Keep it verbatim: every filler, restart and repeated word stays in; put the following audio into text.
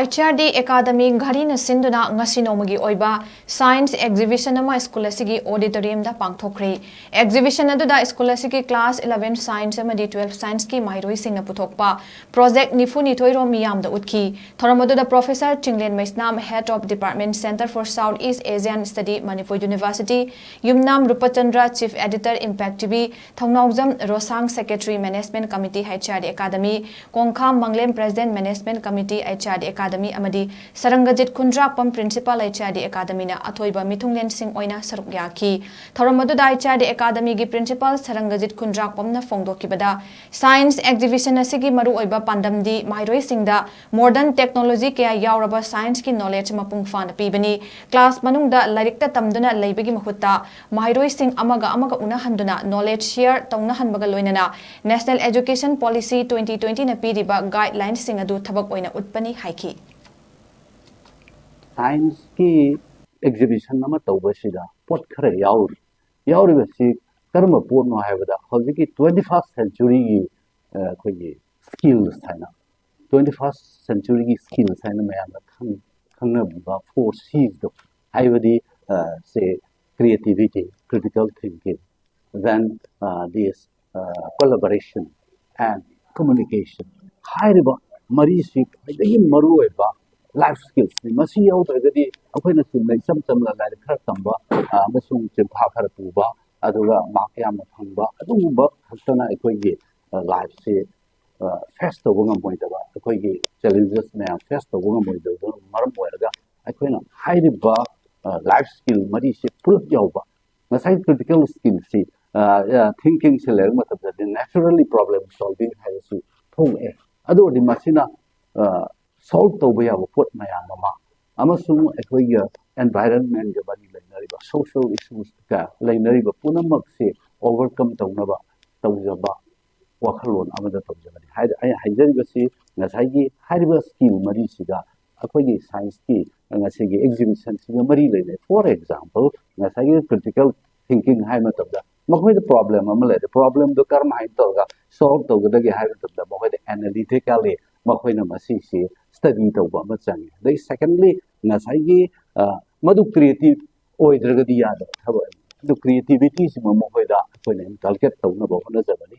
H R D academy ꯘꯔꯤꯅ ꯁꯤꯟꯗꯨꯅ ꯉꯁꯤ ꯅꯣꯡꯃꯒꯤ ꯑꯣꯏꯕ ꯁꯥꯏꯟꯁ ꯑꯦꯛꯖꯤꯕꯤꯁꯟ ꯑꯃ ꯁ꯭ꯀꯨꯜ ꯑꯁꯤꯒꯤ ꯑꯣꯗꯤꯇꯣꯔꯤꯌꯝꯗ ꯄꯥꯡꯊꯣꯛꯈ꯭ꯔꯦ꯫ ꯑꯦꯛꯖꯤꯕꯤꯁꯟ ꯑꯗꯨꯗ ꯁ꯭ꯀꯨꯜ ꯑꯁꯤꯒꯤ ꯀ꯭ꯂꯥꯁ eleven ꯁꯥꯏꯟꯁ ꯑꯃꯗꯤ twelve ꯁꯥꯏꯟꯁꯀꯤ ꯃꯍꯩꯔꯣꯏꯁꯤꯡꯅ ꯄꯨꯊꯣꯛꯄ ꯄ꯭ꯔꯣꯖꯦꯛ ꯅꯤꯐꯨꯅꯤꯊꯣꯏ ꯔꯣꯝ ꯃꯤꯌꯥꯝꯗ ꯎꯠꯈꯤ꯫ ꯊꯧꯔꯝ ꯑꯗꯨꯗ professor Chinglen Meisnam, Head of Department, Centre for South East Asian Study, Manipur University, Yumnam Rupachandra, Chief Editor, Impact T V, Thounaojam Rosang, Secretary, Management Committee, H R D Academy, Kongkham Manglem, President, Management Committee, H R D Academy, ꯑꯃꯗꯤ ꯁꯔꯪꯒꯖꯤꯠ ꯈꯨꯟꯗ꯭ꯔꯥꯛꯄꯝ, Principal, H R D Academyꯅ ꯑꯊꯣꯏꯕ ꯃꯤꯊꯨꯡꯂꯦꯟꯁꯤꯡ ꯑꯣꯏꯅ ꯁꯔꯨꯛ ꯌꯥꯈꯤ꯫ ꯊꯧꯔꯝ ꯑꯗꯨꯗ H R D Academyꯒꯤ Principal Sarangajit ꯈꯨꯟꯗ꯭ꯔꯥꯛꯄꯝꯅ ꯐꯣꯡꯗꯣꯛꯈꯤꯕꯗ, ꯁꯥꯏꯟꯁ ꯑꯦꯛꯖꯤꯕꯤꯁꯟ ꯑꯁꯤꯒꯤ ꯃꯔꯨꯑꯣꯏꯕ ꯄꯥꯟꯗꯝꯗꯤ ꯃꯍꯩꯔꯣꯏꯁꯤꯡꯗ ꯃꯣꯗꯔꯟ ꯇꯦꯛꯅꯣꯂꯣꯖꯤ ꯀꯌꯥ ꯌꯥꯎꯔꯕ ꯁꯥꯏꯟꯁꯀꯤ ꯅꯣꯂꯦꯖ ꯃꯄꯨꯡ ꯐꯥꯅ ꯄꯤꯕꯅꯤ꯫ ꯀ꯭ꯂꯥꯁ ꯃꯅꯨꯡꯗ ꯂꯥꯏꯔꯤꯛꯇ ꯇꯝꯗꯨꯅ ꯂꯩꯕꯒꯤ ꯃꯍꯨꯠꯇ, ꯃꯍꯩꯔꯣꯏꯁꯤꯡ ꯑꯃꯒ ꯑꯃꯒ ꯎꯅꯍꯟꯗꯨꯅ ꯅꯣꯂꯦꯖ ꯁꯤꯌꯔ ꯇꯧꯅꯍꯟꯕꯒ ꯂꯣꯏꯅꯅ National Education Policy twenty twentyꯅ ꯄꯤꯔꯤꯕ ꯒꯥꯏꯗꯂꯥꯏꯟꯁꯤꯡ ꯑꯗꯨ ꯊꯕꯛ ꯑꯣꯏꯅ ꯎꯠꯄꯅꯤ ꯍꯥꯏꯈꯤ꯫ ꯁꯥꯏꯟꯁꯀꯤ ꯑꯦꯛꯖꯤꯕꯤꯁꯟ ꯑꯃ ꯇꯧꯕꯁꯤꯗ ꯄꯣꯠ ꯈꯔ ꯌꯥꯎꯔꯤ꯫ ꯌꯥꯎꯔꯤꯕꯁꯤ ꯀꯔꯝꯕ ꯄꯣꯠꯅꯣ ꯍꯥꯏꯕꯗ, ꯍꯧꯖꯤꯛꯀꯤ twenty first centuryꯒꯤ ꯑꯩꯈꯣꯏꯒꯤ skills ꯍꯥꯏꯅ, twenty first centuryꯒꯤ skills ꯍꯥꯏꯅ ꯃꯌꯥꯝꯅ ꯈꯪꯅꯕ four Cꯁꯗꯣ, ꯍꯥꯏꯕꯗꯤ ꯁꯦ creativity, critical thinking, then this collaboration and communication ꯍꯥꯏꯔꯤꯕ ꯃꯔꯤꯁꯤ ꯈ꯭ꯋꯥꯏꯗꯒꯤ ꯃꯔꯨꯑꯣꯏꯕ life skillsꯅꯤ꯫ ꯃꯁꯤ ꯌꯥꯎꯗ꯭ꯔꯒꯗꯤ ꯑꯩꯈꯣꯏꯅ ꯆꯨꯝꯅ ꯏꯆꯝ ꯆꯝꯅ ꯂꯥꯏꯔꯤꯛ ꯈꯔ ꯇꯝꯕ ꯑꯃꯁꯨꯡ ꯆꯤꯟꯐꯥ ꯈꯔ ꯄꯨꯕ, ꯑꯗꯨꯒ ꯃꯥꯔꯛ ꯌꯥꯝꯅ ꯐꯪꯕ, ꯑꯗꯨꯒꯨꯝꯕ ꯈꯛꯇꯅ ꯑꯩꯈꯣꯏꯒꯤ lifeꯁꯤ face ꯇꯧꯕ ꯉꯝꯃꯣꯏꯗꯕ, ꯑꯩꯈꯣꯏꯒꯤ challenges ꯃꯌꯥꯝ face ꯇꯧꯕ ꯉꯝꯃꯣꯏꯗꯕꯗꯨꯅ ꯃꯔꯝ ꯑꯣꯏꯔꯒ ꯑꯩꯈꯣꯏꯅ ꯍꯥꯏꯔꯤꯕ life skill ꯃꯔꯤꯁꯤ ꯄꯨꯂꯞ ꯌꯥꯎꯕ, ꯉꯁꯥꯏ critical skillꯁꯤ, thinkingꯁꯤ ꯂꯩꯔꯛ ꯃꯇꯝꯗꯗꯤ naturally problem solving ꯍꯥꯏꯕꯁꯤ ꯊꯣꯛꯂꯛꯑꯦ꯫ ꯑꯗꯨ ꯑꯣꯏꯔꯗꯤ ꯃꯁꯤꯅ solve ꯇꯧꯕ ꯌꯥꯕ ꯄꯣꯠ ꯃꯌꯥꯝ ꯑꯃ ꯑꯃꯁꯨꯡ ꯑꯩꯈꯣꯏꯒꯤ environmentꯒ ꯃꯔꯤ ꯂꯩꯅꯔꯤꯕ social issuesꯀ ꯂꯩꯅꯔꯤꯕ ꯄꯨꯝꯅꯃꯛꯁꯤ overcome ꯇꯧꯅꯕ ꯇꯧꯖꯕ ꯋꯥꯈꯜꯂꯣꯟ ꯑꯃꯗ ꯇꯧꯖꯕꯅꯤ꯫ ꯑꯩꯅ ꯍꯥꯏꯖꯔꯤꯕꯁꯤ ꯉꯁꯥꯏꯒꯤ ꯍꯥꯏꯔꯤꯕ skill ꯃꯔꯤꯁꯤꯒ ꯑꯩꯈꯣꯏꯒꯤ scienceꯀꯤ ꯉꯁꯤꯒꯤ exhibitionꯁꯤꯒ ꯃꯔꯤ ꯂꯩꯅꯩ꯫ For example, ꯉꯁꯥꯏꯒꯤ critical thinking ꯍꯥꯏꯕ ꯃꯇꯝꯗ ꯃꯈꯣꯏꯗ problem ꯑꯃ ꯂꯩꯔꯦ, problemꯗꯣ ꯀꯔꯝ ꯍꯥꯏꯅ ꯇꯧꯔꯒ solve ꯇꯧꯒꯗꯒꯦ ꯍꯥꯏꯕ ꯃꯇꯝꯗ ꯃꯈꯣꯏꯗ analytically ꯃꯈꯣꯏꯅ ꯃꯁꯤꯁꯤ ꯁ꯭ꯇꯗꯤ ꯇꯧꯕ ꯑꯃ ꯆꯪꯉꯤ꯫ ꯑꯗꯩ ꯁꯦꯀꯦꯟꯂꯤ, ꯉꯁꯥꯏꯒꯤ ꯃꯗꯨ ꯀ꯭ꯔꯤꯌꯦꯇꯤꯞ ꯑꯣꯏꯗ꯭ꯔꯒꯗꯤ ꯌꯥꯗꯕ ꯊꯕꯛꯅꯤ꯫ ꯑꯗꯨ ꯀ꯭ꯔꯤꯌꯦꯇꯤꯕꯤꯇꯤꯁꯤꯃ ꯃꯈꯣꯏꯗ ꯑꯩꯈꯣꯏꯅ ꯏꯟꯀꯜꯀꯦꯠ ꯇꯧꯅꯕ ꯍꯣꯠꯅꯖꯕꯅꯤ꯫